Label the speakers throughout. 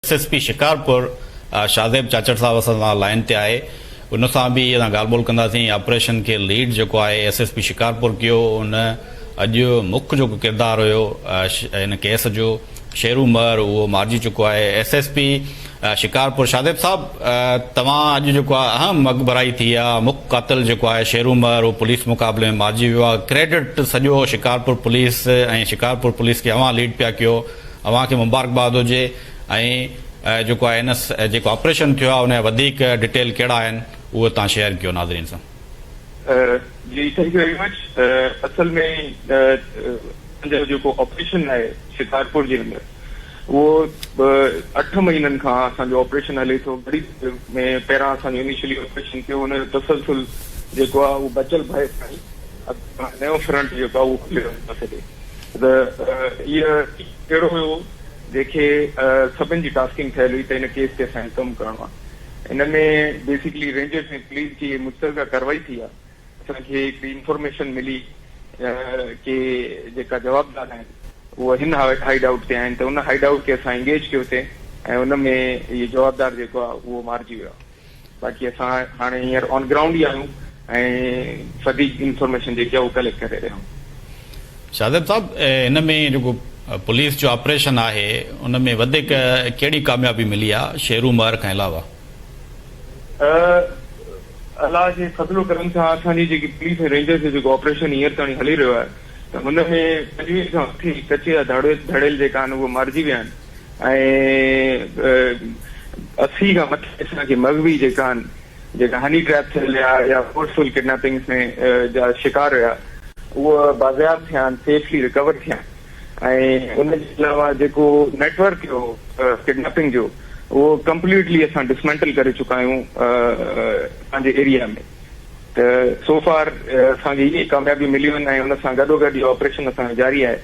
Speaker 1: S S P Shikarpur Shahzeb Chachar صاحب اسان سان لائين تي آهي ان سان به اسان ڳالهه ٻولهه ڪنداسين آپريشن کي ليڊ جيڪو آهي ايس ايس پي شڪارپور ڪيو ان اڄ مک جيڪو ڪردار هيو ان ڪيس جو شيرو مهر اهو مارجي چڪو آهي S S P Shikarpur Shahzeb صاحب توهان اڄ جيڪو آهي اهم اڳڀرائي ٿي آهي مک قاتل جيڪو آهي شيرو مهر اهو پوليس مقابلي ۾ مارجي ويو آهي ڪريڊٽ سڄو شڪارپور پوليس ۽ شڪارپور پوليس کي اوهان ليڊ پيا ڪيو اوهان کي مبارڪباد هجي ۽ جيڪو آهي ان جيڪو آپريشن ٿيو آهي ان جا وڌيڪ ڊٽيل ڪهڙا آهن اهو توهان شيئر ڪيو ناظرين سان.
Speaker 2: جي thank you very much اصل ۾ اسان جو جيڪو آپريشن آهي شڪارپور جي اندر اهو اٺ مهينن کان اسان جو آپريشن هلي ٿو گهڙي ۾ پهريان اسان جو انيشلي آپريشن ٿيو ان جو تسلسل جيڪو آهي اهو بچل ڀائي تائين نيو فرنٽ جيڪو آهي اهو کليو آهي پاسي ڏي ته هيء اهڙو هيو جنهن کي سڀن جي ٽاسڪنگ ٺهيل هئي ته ان ڪيس تي اسان کي ڪم ڪرڻو آهي. ان ۾ بيسيڪلي رينجرز ۽ پوليس جي مشترڪه ڪارروائي ٿي آهي. اسان کي هڪڙي انفارميشن ملي ڪي جيڪا جوابدار آهن اهي هن هائيڊ آئوٽ تي آهن ته ان هائيڊ آئوٽ کي اسان انگيج ڪيوسين ۽ ان ۾ هي جوابدار جيڪو آهي اهو مارجي ويو آهي. باقي اسان هاڻي هينئر آن گرائونڊ ئي آهيون ۽ وڌيڪ انفارميشن جيڪي آهي اهو ڪليڪٽ ڪري رهيا آهيون.
Speaker 1: شاهزيب صاحب هن ۾ جيڪو پوليس جو آپريشن آهي ان ۾ وڌيڪ ڪهڙي ڪاميابي ملي آهي شيرو مهر کان علاوه؟
Speaker 2: الله جي فضل و ڪرم سان اسان جي جيڪي پوليس ۽ رينجرز جو جيڪو آپريشن هينئر تائين هلي رهيو آهي ته هن ۾ 25 کان مٿي ڪچي جا ڌڙيل جيڪا آهن اهي مارجي ويا آهن. ۽ 80 کان مٿي اسان کي مغوي جيڪا آهن جيڪا هني ٽريپ ٿيل هيا يا فورسفل ڪڊنيپنگس ۾ جا شڪار هيا اهي بازياب ٿيا آهن سيفلي رڪور ٿيا آهن ۽ ان جي علاوه جيڪو نيٽ ورڪ هيو ڪڊنيپنگ جو اهو ڪمپليٽلي اسان ڊسمينٽل ڪري چڪا آهيون پنهنجي ايريا ۾ ته سو فار اسان کي اهي ڪاميابيون مليون آهن ۽ ان سان گڏوگڏ اهو آپريشن اسان جو جاري آهي.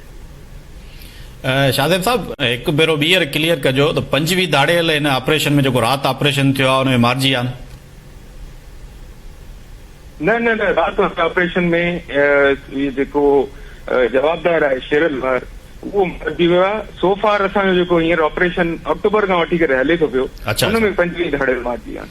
Speaker 1: شاهزيب صاحب هڪ ڀيرو ٻيهر ڪليئر ڪجو ته 25 ڌاڙيل هن آپريشن ۾ جيڪو رات آپريشن ٿيو آهي ان ۾ مارجي ويا آهن.
Speaker 2: نه نه نه رات واري آپريشن ۾ هي جيڪو جوابدار آهي شيرل مهر اهو مارجي ويو آهي سو فار اسان جو جيڪو هينئر آپريشن آڪٽوبر کان وٺي ڪري هلي ٿو پيو ان ۾ 25 ڌاڙيل مارجي ويا آهن.